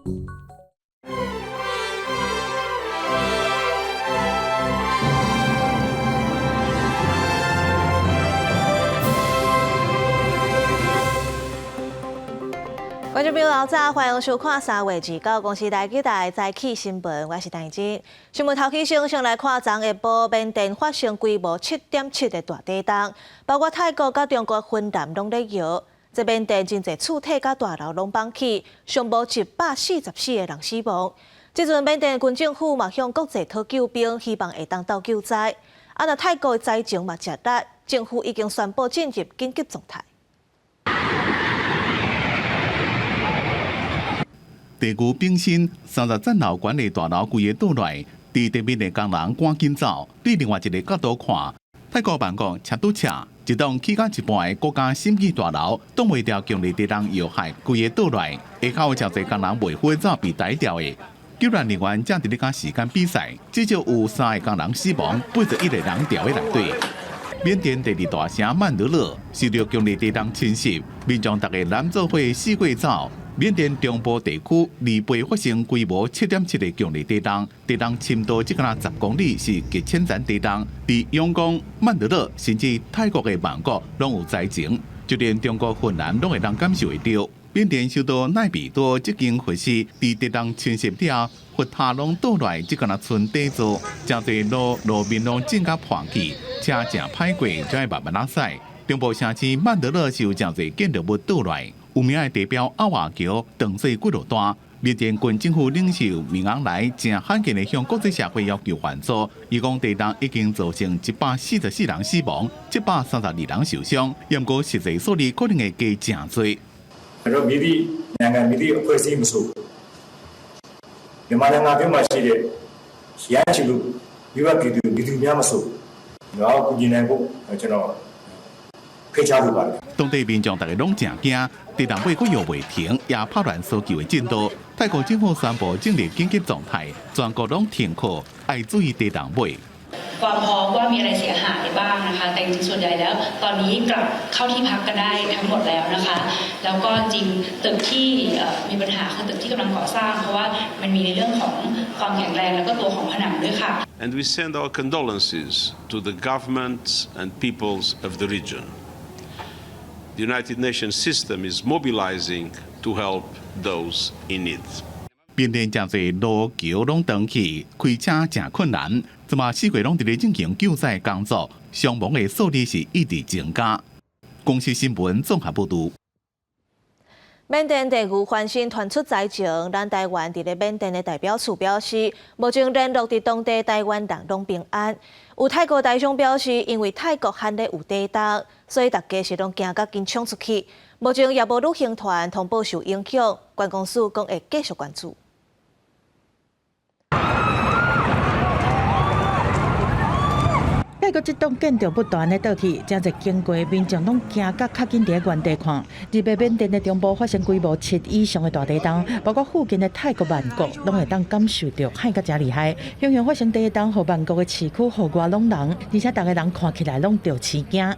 觀眾朋友早，歡迎收看3月29公視台幾台早起新聞，我是陳真。新聞頭起先，先來看昨下晡緬甸發生規模7.7的大地動，包括泰國佮中國雲南攏咧搖。這緬甸真濟厝體佮大樓攏崩去，上無144個人死亡。這陣緬甸軍政府嘛向國際討救兵，希望會當鬥救災。啊，若泰國的災情嘛誠力，政府已經宣布進入緊急狀態。地區冰心30層樓管理大樓規个倒落來，佇地面的工人趕緊走。對另外一個角度看，泰國曼谷車拄車，一棟起到一半的國家審計大樓，擋袂牢強烈地動搖撼，規个倒落來，下跤有誠濟工人袂赴走被逮牢的。救援人員正佇咧共時間比賽，至少有三个工人死亡，81個人牢佇內底。緬甸第二大城曼德勒受著強烈地動侵襲，民眾逐个攬做伙四過走。緬甸中部地區2八發生規模7.7的強烈地動，地動深度只敢若10公里，是極淺層地動。佇仰光、曼德勒，甚至泰國的曼谷，攏有災情，就連中國雲南攏會當感受會著。緬甸首都奈比多這間佛寺，佇地動侵襲了後，佛塔攏倒落來，只敢若賰底座，誠濟路路面攏震甲破去，車誠歹過，才會慢慢仔駛。中部城市曼德勒是有誠濟建築物倒落來。有名的地標阿瓦橋斷做幾落段，緬甸軍政府領袖敏昂萊誠罕見的向國際社會要求援助，伊講地動已經造成144人死亡，732人受傷，毋過實際數字可能會加誠濟。 မည်သည့်နိုင်ငံမည်သည့်အဖွဲ့အစည်းမဆိုမြန်မာနိုင်ငံအတွင်းမှာရှိတဲ့ရဟန်းရှင်လူမိဘပြည်သူပြည်သူများမဆိုတော့ကူညီနိုင်ဖို့ကျွန်တော်ဖိတ်ကြားလိုပါတယ် 當地民眾逐家攏誠驚，地動尾閣搖袂停，也拍亂搜救的進度。泰國政府宣布進入緊急狀態，全國攏停課，愛注意地動尾。 ความพร้อมว่ามีอะไรเสียหายบ้างนะคะแต่จริงๆส่วนใหญ่แล้วตอนนี้กลับเข้าที่พักกันได้ทั้งหมดแล้วนะคะแล้วก็จริงตึกที่มีปัญหาคือตึกที่กำลังก่อสร้างเพราะว่ามันมีในเรื่องของความแข็งแรงแล้วก็ตัวของผนังด้วยค่ะ And we send our condolences to the governments and peoples of the region. The United Nations system is mobilizing to help those in need. 緬甸誠濟路橋攏斷去，開車誠困難。這馬四界攏佇咧進行救災工作，傷亡的數字是一直增加。公視新聞綜合報導。緬甸地區翻新傳出災情，咱台灣佇咧緬甸的代表處表示，目前聯絡佇當地台灣人攏平安。有泰國台商表示，因為泰國罕咧有地動，所以大家是攏驚甲緊衝出去。目前也無旅行團通報受影響，觀光署講會繼續關注。泰國這棟建築物彈咧倒去，誠濟經過民眾攏驚甲較緊佇咧原地看。入暝緬甸的中部發生規模7以上的大地動，包括附近的泰國曼谷，攏會當感受著撼甲誠厲害。雄雄發生地動，予曼谷的市區予外攏人，而且逐个人看起來攏著飼驚。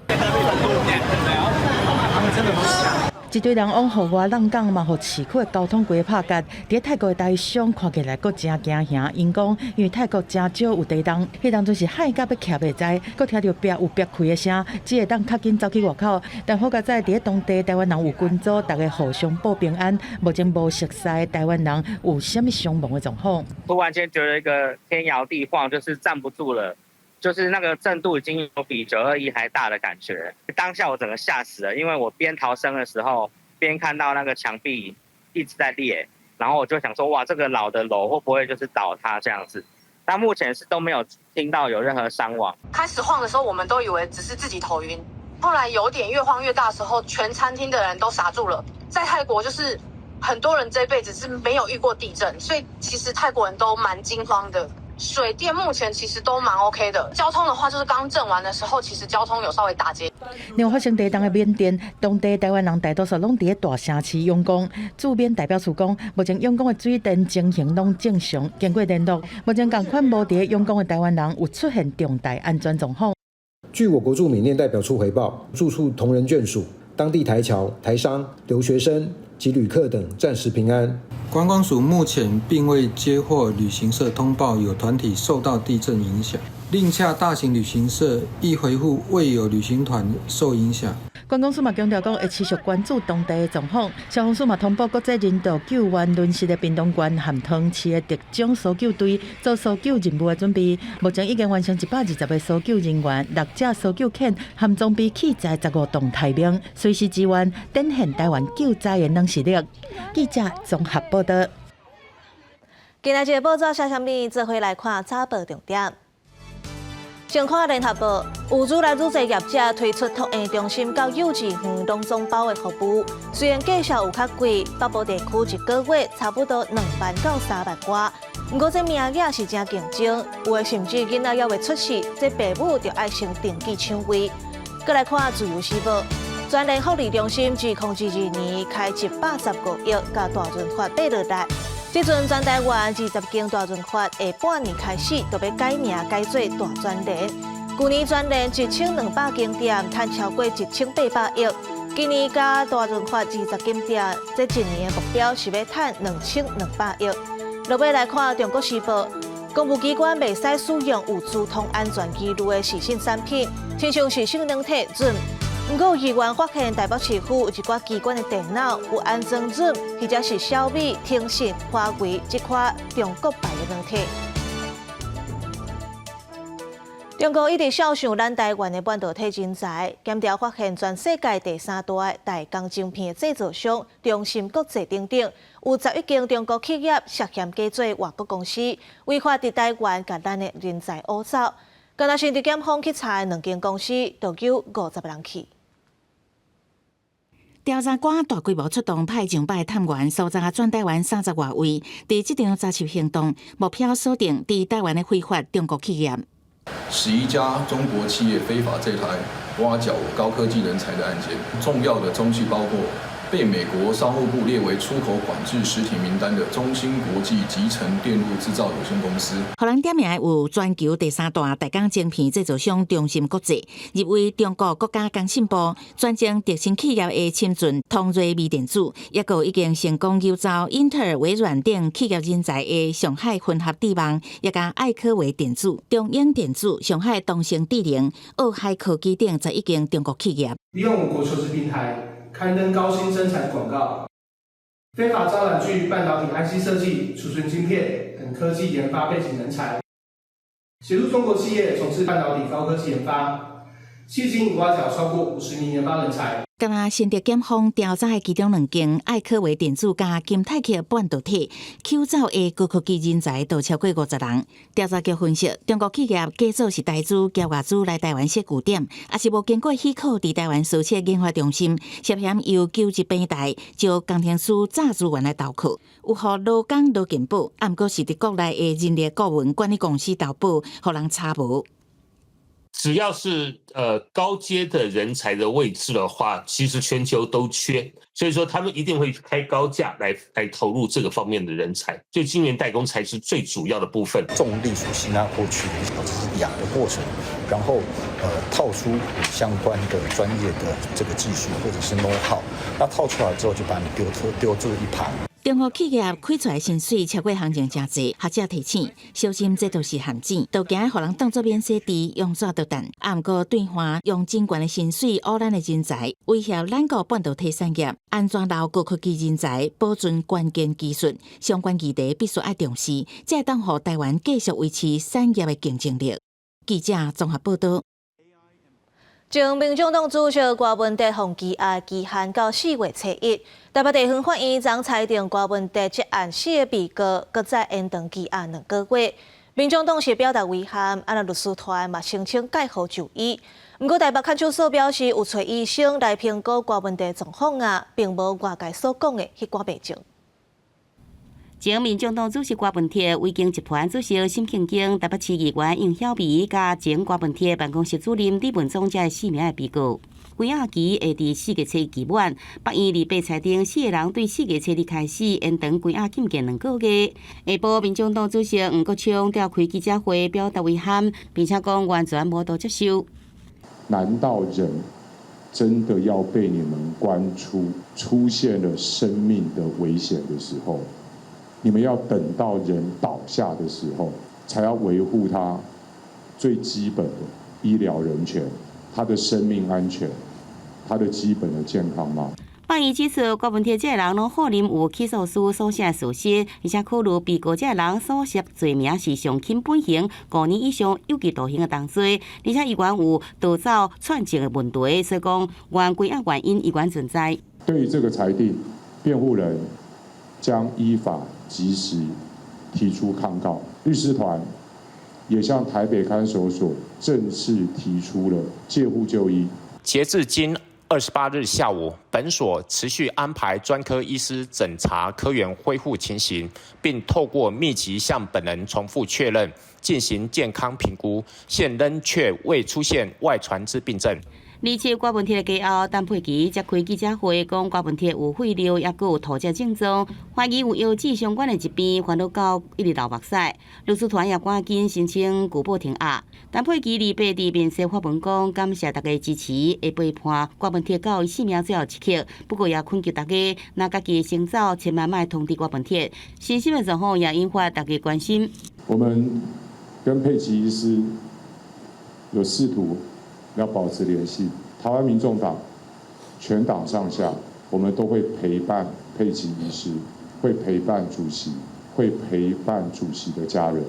一堆人往予外浪港，嘛予市區的交通規个拍結。佇泰國的台商看起來閣誠驚嚇，𪜶講因為泰國誠少有地動，彼當陣是撼甲欲徛袂知，閣聽著壁有煏開的聲，只會當較緊走去外口。但好佳哉，佇咧當地台灣人有群組，逐家互相報平安，目前無熟似台灣人有啥物傷亡的狀況。突然間覺得一個天搖地晃，就是站不住了。就是那個震度已經有比921還大的感覺，當下我整個嚇死了，因為我邊逃生的時候，邊看到那個牆壁一直在裂，然後我就想說，哇，這個老的樓會不會就是倒塌這樣子？但目前是都沒有聽到有任何傷亡。開始晃的時候，我們都以為只是自己頭暈，後來有點越晃越大的時候，全餐廳的人都傻住了。在泰國就是很多人這輩子是沒有遇過地震，所以其實泰國人都蠻驚慌的。水電目前其實都蠻 OK 的，交通的話就是剛震完的時候，其實交通有稍微打結。另外發生地動的緬甸，當地台灣人大多數攏佇咧大城市仰光。駐緬代表處講，目前仰光的水電情形攏正常，經過聯絡，目前仝款無佇咧仰光的台灣人有出現重大安全狀況。據我國駐緬甸代表處回報，駐處同仁眷屬、當地台僑、台商、留學生、及旅客等暫時平安。觀光署目前並未接獲旅行社通報有團體受到地震影響，另洽大型旅行社亦回覆未有旅行團受影響。觀光署嘛強調講，會持續關注當地的狀況。消防署嘛通報國際人道救援淪失的屏東縣和湯市的特種搜救隊做搜救任務的準備。目前已經完成120個搜救人員、六隻搜救犬和裝備器材15棟待命，隨時支援展現台灣救災的軟實力。記者綜合報道。今仔日報紙寫啥物？做伙來看早報重點。先看聯合報，有愈來愈濟業者推出托嬰中心到幼稚園攏總包的服務，雖然價數有較貴，北部地區一個月差不多2萬到3萬外，毋過這名額是誠競爭，有的甚至囡仔猶未出世，這爸母就愛先登記搶位。閣來看自由時報，全聯福利中心自2022年開115億，共大潤發買落來。這陣全台灣20間大潤發下半年開始就欲改名改做大全聯。舊年全聯1200間店，趁超過1800億。今年加大潤發20間店，這一年的目標是欲趁2200億。落尾來看《中國時報》，公務機關袂使使用有資通安全疑慮的視訊產品，親像視訊軟體 Zoom。毋過議員發現台北市府有一寡機關的電腦有安裝 Zoom，或者是小米、騰訊、華為這款中國牌的軟體。中國一直痟想咱台灣的半導體人才，檢調發現全世界第三大的代工晶片製造商中芯國際等等，有11間中國企業涉嫌假做外國公司，違法佇台灣共咱的人才挖走。敢若是佇檢方去查的兩間公司，就有50人去。調查官大規模出動派上百探員，搜查全台灣30外位。佇這場查緝行動，目標鎖定佇台灣的非法中國企業。 11家中國企業非法在台挖角高科技人才的案件，重要的蹤跡包括被美國商務部列為出口管制實體名單的中芯國際集成電路製造有限公司。予人點名的有全球第三大代工晶片製造商中芯國際，入圍中國國家工信部專精革新企業的深圳通銳微電子，抑閣已經成功誘走英特爾、微軟等企業人才的上海混合智網，抑佮愛科微電子、中英電子、上海東昇智能、奧海科技等11間中國企業。利用我國求職平台刊登高薪徵才廣告，非法招攬具半導體 IC 設計、儲存晶片等科技研發背景人才，協助中國企業從事半導體高科技研發，迄今已挖角超過50名研發人才。敢若新竹檢方調查的其中兩間愛科微電子佮金泰克半導體，搝走的高科技人才都超過50人。調查局分析，中國企業假做是台資、僑外資來台灣設據點，抑是無經過許可佇台灣設設研發中心，涉嫌由求職平台招工程師詐資源來投靠，有予勞工勞健保，啊毋過是佇國內的人力顧問管理公司投保，予人查無。只要是高階的人才的位置的話，其實全球都缺，所以說他們一定會開高價來投入這個方面的人才，所以晶圓代工才是最主要的部分。重力所吸納過去的，這是養的過程，然後套出相關的專業的這個技術或者是 know how，那套出來之後就把你丟丟置一旁。中國企業開出來薪水超過行情誠濟，學者提醒，小心這都是陷阱，都驚予人當作免洗池，用煞就擲。啊，毋過兌換用真懸的薪水挖咱的人才，威脅咱國半導體產業，按怎留高科技人才，保存關鍵技術，相關議題必須愛重視，才會當予台灣繼續維持產業的競爭力。記者綜合報道。前民眾黨主席柯文哲予羈押期限到4月初1，台北地方法院昨裁定柯文哲這案四个被告，閣再延長羈押2個月。民眾黨是表達遺憾，啊，律師團嘛申請蓋好就醫。毋過台北看守所表示，有揣醫生來評估柯文哲狀況啊，並無外界所講的彼寡病症。前民眾黨主席柯文哲、維京集團主席沈慶京、台北市議員楊曉薇、佮前柯文哲辦公室主任李文忠這四名的被告，關押期會佇4月初1期滿。法院28裁定四個人對4月初2開始延長關押禁見2個月。下晡，民眾黨主席黃國昌召開記者會，表達遺憾，並且講完全無法度接受。難道人真的要被你們關出，出現了生命的危險的時候，你們要等到人倒下的時候，才要維護他最基本的醫療人權、他的生命安全、他的基本的健康嗎？法院指出，郭文鐵這个人攏否認有起訴書所寫事實，而且考慮被告這个人所涉罪名是上輕本刑5年以上有期徒刑的重罪，而且依然有逃走串證的問題，所以講原歸案原因依然存在。對於這個裁定，辯護人將依法及時提出抗告，律師團也向台北看守所正式提出了戒護就醫。截至今28日下午，本所持續安排專科醫師診查柯員恢復情形，並透過密集向本人重複確認，進行健康評估，現仍確未出現外傳之病症。而且郭文鐵的家後，陳佩琪才開記者會，講郭文鐵有肺瘤，抑閣有吐血症狀，懷疑有腰子相關的疾病，煩惱到一直流目屎。律師團也趕緊申請具保停押。陳佩琪禮拜佇面書發文講，感謝大家支持，會陪伴郭文鐵到伊生命最後一刻。不過也懇求大家，若家己先走，千萬莫通知郭文鐵。新新聞狀況也引發大家關心。我們跟佩琪醫師有試圖要保持聯繫，台灣民眾黨全黨上下，我們都會陪伴佩琪醫師，會陪伴主席，會陪伴主席的家人。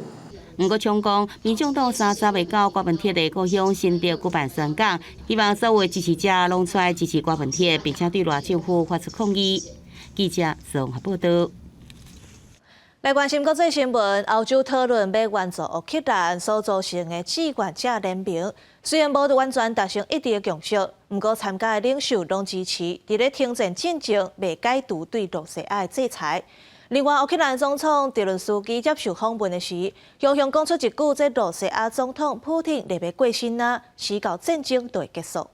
毋過，強講民眾黨30月9郭文鐵的故鄉新竹舉辦宣講，希望所有支持者攏出來支持郭文鐵，並且對賴政府發出抗議。記者綜合報道。來關心國際新聞，歐洲討論欲援助烏克蘭所組成的志願者聯盟，雖然無完全達成一致的共識，毋過參加的領袖攏支持，佇咧停戰進前袂解除對露西亞的制裁。另外，烏克蘭總統澤倫斯基接受訪問的時，雄雄講出一句：這露西亞總統普丁若欲過身啊，時到戰爭就會結束。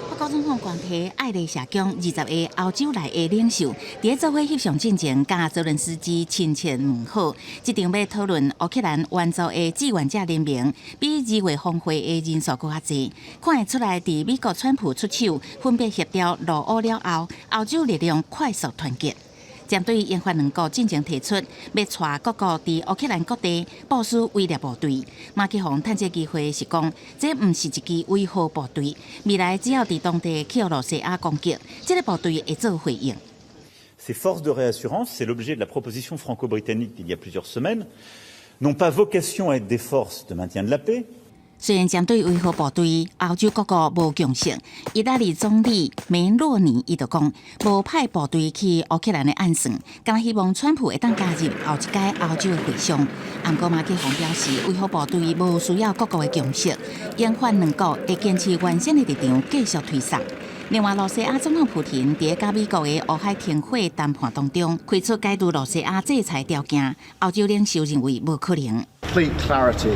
法國總統關提愛麗舍宮20個歐洲來的領袖，佇咧做伙翕相進前，佮澤倫斯基親切問好。這場欲討論烏克蘭援助的志願者聯盟，比2月峰會的人數閣較濟。看會出來，佇美國川普出手，分別協調露烏了後，歐洲力量快速團結。針對英法兩國進前提出，欲帶各國佇烏克蘭各地部署威懾部隊，馬克宏趁這機會是講，這毋是一支維和部隊，未來只要佇當地去予露西亞攻擊，這个部隊會做回應。 Ces forces de réassurance, c'est l'objet de la proposition franco-britannique d'il y a plusieurs semaines, n'ont pas vocation à être des forces de maintien de la paix. 雖然針對維和部隊，歐洲各國無共識。意大利總理梅洛尼伊就講，無派部隊去烏克蘭的暗算，敢希望川普會當加入後一屆歐洲的會商。毋過馬克宏表示，維和部隊無需要各國的共識，英法兩國會堅持原先的立場，繼續推捒。另外，露西亞總統普廷佇佮美國的烏海停火談判當中，開出解除露西亞制裁條件，歐洲領袖認為無可能。 Complete clarity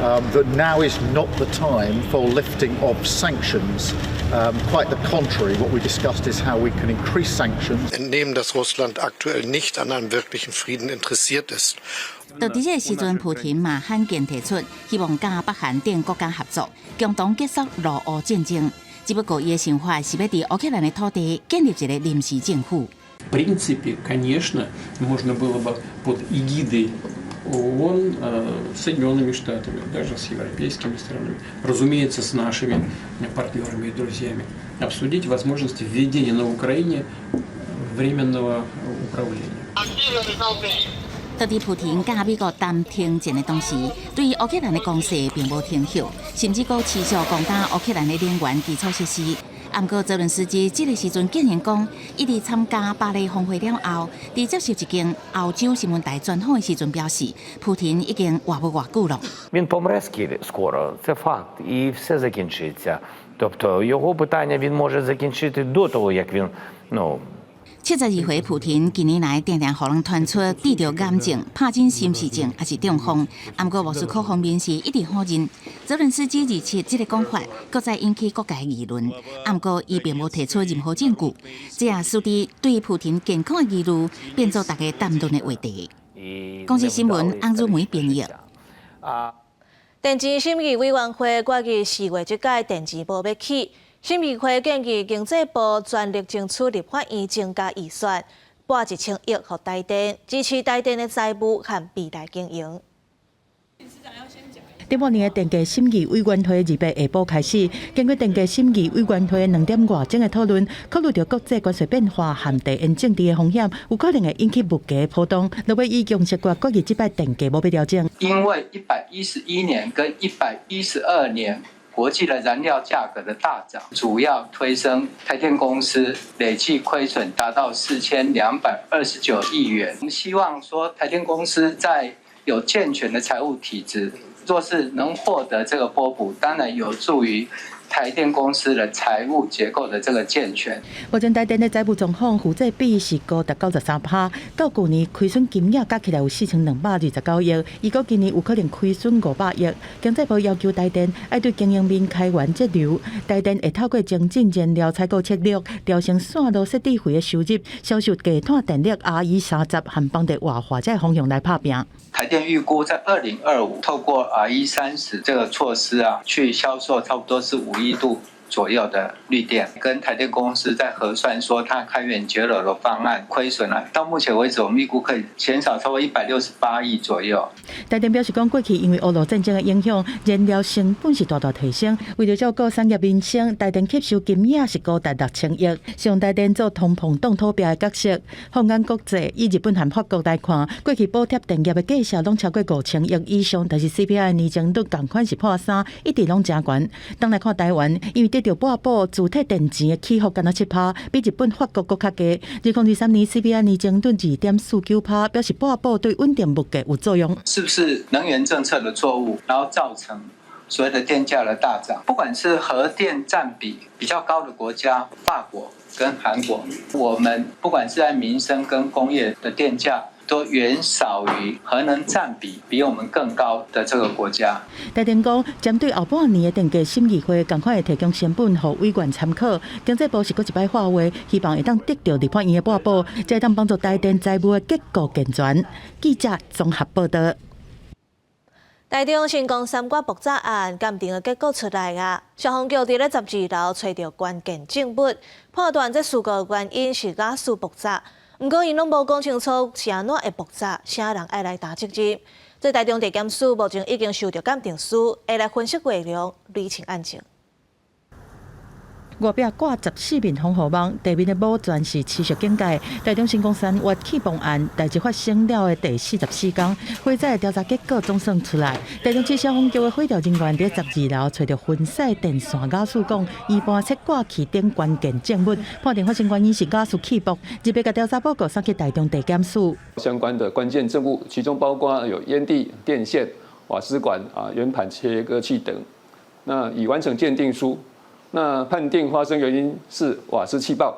that now is not the time for lifting of sanctions. Quite the contrary, what we discussed is how we can increase sanctions. Entnehmen, dass Russland aktuell nicht an einem wirklichen Frieden interessiert ist. 就佇這个時陣，普廷嘛罕見提出希望佮北韓等國家合作，共同結束露烏戰爭。只不過，伊的想法是欲佇烏克蘭的土地建立一個臨時政府。 В принципе, конечно, можно было бы под эгидой ООН, Соединенными Штатами, даже с европейскими странами, разумеется, с нашими партнерами и друзьями, обсудить возможность введения на Украине временного управления. 到佇普廷佮美國談停戰的同時，對烏克蘭的攻勢並無停歇，甚至閣持續攻打烏克蘭的能源基礎設施。毋過澤倫斯基這个時陣竟然講，伊佇參加巴黎峰會了後，佇接受一間歐洲新聞台專訪的時陣表示，普廷已經活無偌久了。 Він помре скоро, це факт, і все закінчиться. Тобто його питання він може закінчити до того, як він ну. 72歲普廷近年來定定予人傳出得著癌症、帕金森氏症，抑是中風。毋過莫斯科方面是一直否認。澤倫斯基27這个講法，閣再引起各界議論。毋過伊並無提出任何證據，這也使得對普廷健康的疑慮變做大家談論的話題。公視新聞翁汝梅編譯。電錢審議委員會決議4月這屆電錢無欲起，審議會建議經濟部全力爭取立法院增加預算，撥1000億予台電，支持台電的財務和未來經營。頂半年的電價審議委員會28下晡開始，經過電價審議委員會2點外鐘的討論，考慮著國際關稅變化和地緣政治的風險，有可能會引起物價波動。落尾以共識決決議，這擺電價無欲調整。因為111年跟112年國際的燃料價格的大漲，主要推升台電公司累計虧損達到4229億元。我們希望說台電公司在有健全的財務體制，若是能獲得這個撥補，當然有助於台電公司的財務結構的這個健全。目前台電的財務狀況負債比是高達93%，到舊年虧損金額加起來有4229億，預估今年有可能虧損500億。經濟部要求台電愛對經營面開源節流，台電會透過精進燃料採購策略，調升線路設置費的收入，銷售低碳電力 RE30和邦地活化這个方向來拍拚。台電預估在2025透過 RE30這個措施啊，去銷售差不多是5億度左右的綠電，跟台電公司在核算說，它開源節流的方案虧損了。到目前為止，我們預估可以減少超過168億左右。台電表示講，過去因為俄羅戰爭的影響，燃料成本是大大提升。為著照顧產業民生，台電吸收金額是高達6000億，是用台電做通膨擋土壁的角色。放眼國際，以日本和法國來看，過去補貼電業的價數攏超過5000億以上，但是 CPI 年增率仝款是破三，一直攏誠懸。轉來看台灣，因為得著撥補自退電錢的起伏干焦7%，比日本、法國閣較低。2023年 CPI 年增率2.49%，表示撥補對穩定物價有作用。是不是能源政策的錯誤，然後造成所謂的電價的大漲？不管是核電佔比比較高的國家，法國跟韓國，我們不管是在民生跟工業的電價，都遠少於核能佔比比我們更高的這個國家。台電講，針對後半年的電價審議會，仝款會提供成本予委員參考。經濟部是閣一擺喊話，希望會當得著立法院的撥補，才會當幫助台電財務的結構健全。記者綜合報導。台中新光三越爆炸案鑑定的結果出來啊！消防局佇咧12樓揣著關鍵證物，判斷這事故原因是瓦斯爆炸。毋過𪜶攏無講清楚是按怎會爆炸，啥人愛來擔責任。這台中地檢署目前已經收著鑑定書，會來分析內容，釐清案情。外壁掛14面防護網，地面的武全是持續警戒。台中新光三越氣爆案，代誌發生了的第44天，火災的調查結果總算出來。台中市消防局的火調人員佇12樓揣著分細電線瓦斯管、圓盤切割器等關鍵證物，判定發生原因是瓦斯氣爆。特別共調查報告送去台中地檢署。相關的關鍵證物，其中包括有煙蒂、電線、瓦斯管、啊圓盤切割器等。那已完成鑑定書。那判定發生原因是瓦斯氣爆，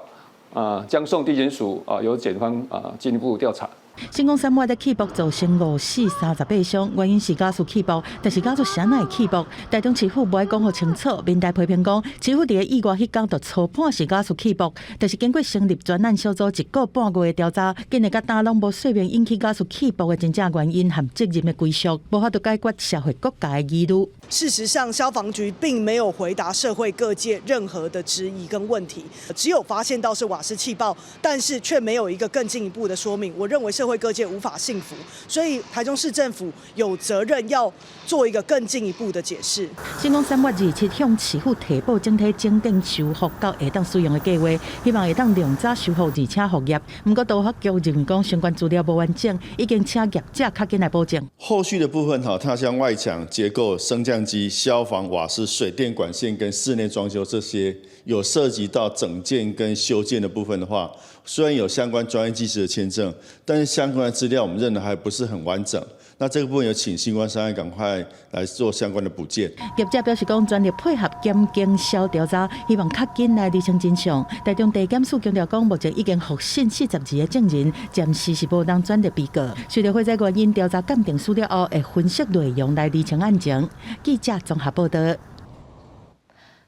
啊，將送地檢署啊，由檢方啊進一步調查。新光三越的氣爆造成五死38傷，原因是瓦斯氣爆，但是瓦斯啥人會氣爆？台中市府無愛講予清楚，民代批評講，市府佇咧意外彼工就初判是瓦斯氣爆，但是經過成立專案小組一個半月的調查，竟然到今攏無說明引起瓦斯氣爆的真正原因和責任的歸屬，無法度解決社會各界的疑慮。事實上，消防局並沒有回答社會各界任何的質疑跟問題，只有發現到是瓦斯氣爆，但是卻沒有一個更進一步的說明。我認為社會各界無法信服，所以台中市政府有責任要做一個更進一步的解釋。新光三越27向市府提報整體整建修復到會當使用的計劃，希望會當量早修復而且復業。毋過都發局認為講相關資料無完整，已經請業者較緊來補正。後續的部分哈，它像外牆結構、升降機、消防、瓦斯、水電管線跟室內裝修這些，有涉及到整建跟修建的部分的話，雖然有相關專業技師的簽證，但是相關的資料我們認為還不是很完整。那這個部分有請新光三越趕快來做相關的補件。業者表示講，全力配合檢警消調查，希望較緊來釐清真相。台中地檢署強調講，目前已經獲訊42個證人，暫時是無人轉入被告。隨著火災原因調查鑑定書了後，會分析內容來釐清案情。記者綜合報導。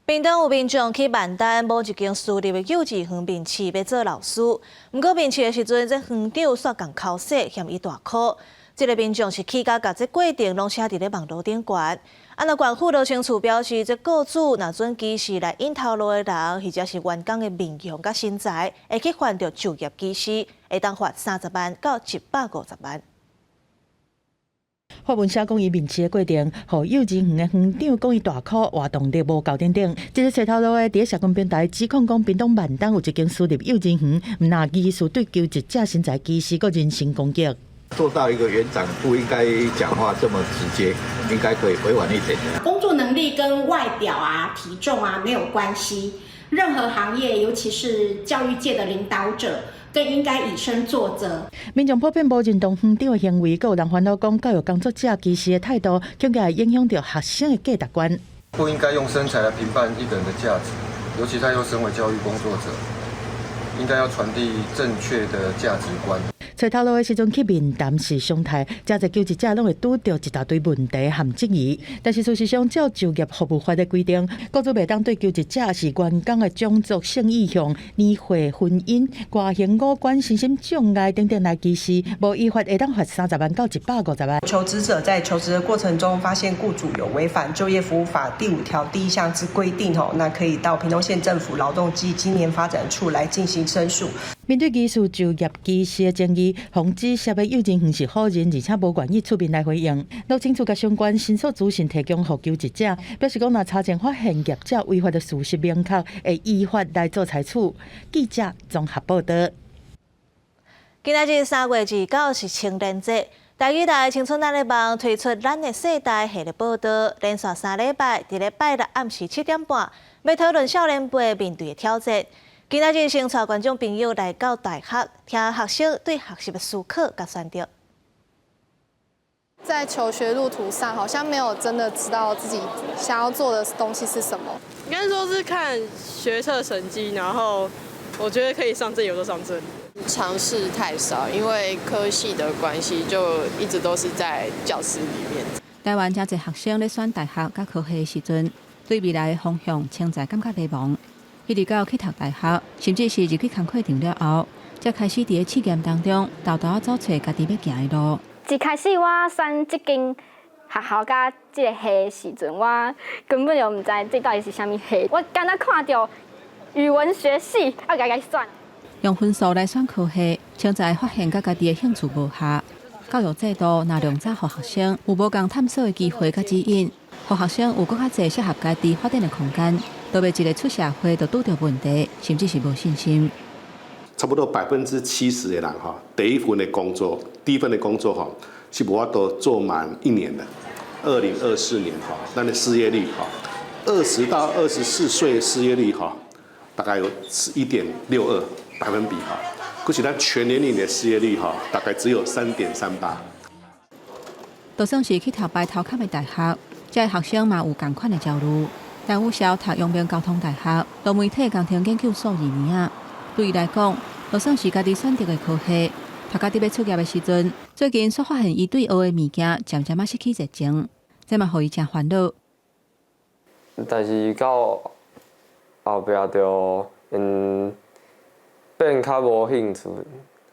屏東有民眾去萬丹某一間私立的幼稚園面試欲做老師，毋過面試的時陣，這園長煞共剾洗，嫌伊大箍。這个民眾是氣甲共這過程攏寫佇咧網路頂懸，啊，若縣府勞青處表示，這雇主若準歧視來引頭路的人，或者是員工的面容佮身材，會去犯著就業歧視，會當罰30萬到150萬。發文寫講，伊面試的過程，予幼稚園的園長講伊大箍活動力無夠等等。這个揣頭路的佇咧社群平台指控講，屏東萬東有一間私立幼稚園，毋但疑似對求職者身材歧視，閣人身攻擊。做到一個園長不應該講話這麼直接，應該可以委婉一點。工作能力跟外表啊、體重啊沒有關係。任何行業，尤其是教育界的領導者，更應該以身作則。民眾普遍無認同園長的行為，閣有人煩惱講，教育工作者歧視的態度，恐驚會影響著學生的價值觀。不應該用身材來評判一個人的價值，尤其他又身為教育工作者，應該要傳遞正確的價值觀。揣頭路的時陣去面談是常態，誠濟求職者攏會拄著一大堆問題和質疑。但是事實上，照就業服務法的規定，雇主袂當對求職者是員工的種族、性意向、年歲、婚姻、外形、五官、身心障礙等等來歧視，無依法會當罰30萬到150萬。求職者在求職的過程中發現雇主有違反就業服務法第5條第1項之規定，吼，那可以到屏東縣政府勞動及青年發展處來進行申訴。面對疑似就業歧視的爭議，防止涉的幼稚園是否認，而且無願意出面來回應。勞青處共相關申訴資訊提供予求職者，表示講若查證發現業者違法的事實明確，會依法來做採取。記者綜合報導。今仔日3月29是青年節，台語台青春咱的夢推出咱的世代系列報導，連續3禮拜，佇咧拜六暗時7點半，欲討論少年輩面對的挑戰。今仔日先帶觀眾朋友來到大學，聽學生對學習的思考佮選擇。在求學路途上，好像沒有真的知道自己想要做的東西是什麼。應該說是看學測成績，然後我覺得可以上這裡，我就上這裡。嘗試太少，因為科系的關係，就一直都是在教室裡面。台灣誠濟學生咧選大學佮科系的時陣，對未來的方向潛在感覺迷茫。一直到去讀大學，甚至是入去工課場了後，才開始佇咧試驗當中，沓沓仔走揣家己欲行的路。一開始我選這間學校佮這个系的時陣，我根本就毋知這到底是啥物系。我敢若看著語文學系，啊，共共選。用分數來選科系，潛在發現佮家己的興趣無合。教育制度若量早予學生有無仝探索的機會佮指引，予學生有閣較濟適合家己發展的空間。特別一个出社會就拄著問題，甚至是無信心。差不多70%的人哈，第一份的工作哈，是無法度做滿一年的。2024年哈，咱的失業率哈，20到24歲失業率哈，大概有1.62百分比哈。可是咱全年齡的失業率哈，大概只有3.38。就算是去讀排頭級的大學，這个學生嘛有仝款的焦慮。陳宇瀟讀陽明交通大學多媒體工程研究所二年仔，對伊來講，就算是家己選擇的科系，讀到佇欲出業的時陣，最近煞發現伊對學的物件漸漸仔失去熱情，這嘛予伊誠煩惱。但是到後壁就變較無興趣，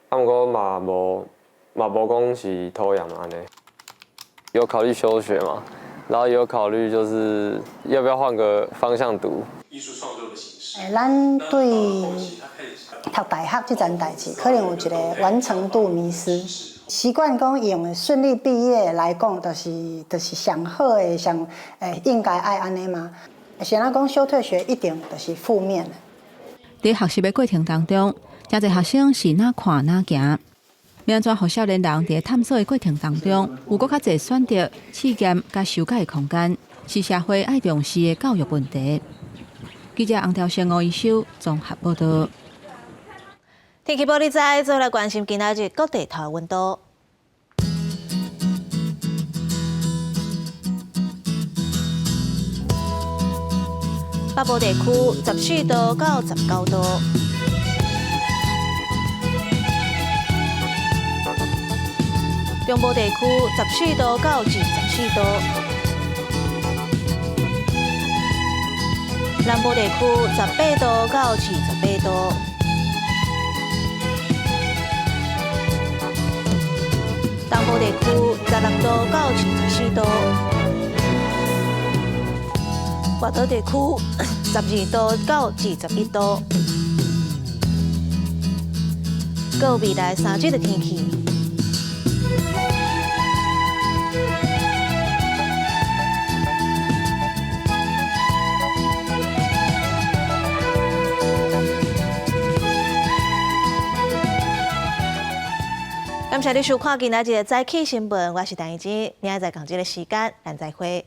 啊，毋過嘛無講是討厭按呢。有考慮休學嘛？然後也有考慮就是要不要換個方向讀。欸，咱對讀大學這件代誌，可能有一个完成度迷思，習慣講用順利畢業來講，就是上好的，上欸應該愛按呢嗎？是按怎講休退學一定就是負面的。佇學習的過程當中，誠濟學生是哪看哪行。欲按怎予少年人佇探索的過程當中，有閣較濟選擇、試驗佮修改的空間，是社會愛重視的教育問題。記者洪兆生、吳一修綜合報導。天氣報你知，做來關心今仔日各地頭溫度。北部地區14度到19度。中部地區14度到24度，南部地區18度到28度，東部地區16度到24度。外島地區12度到21度。閣有未來3日的天氣。感謝你收看今仔日的早起新聞，我是陳怡之，明仔載仝這个時間，咱再會。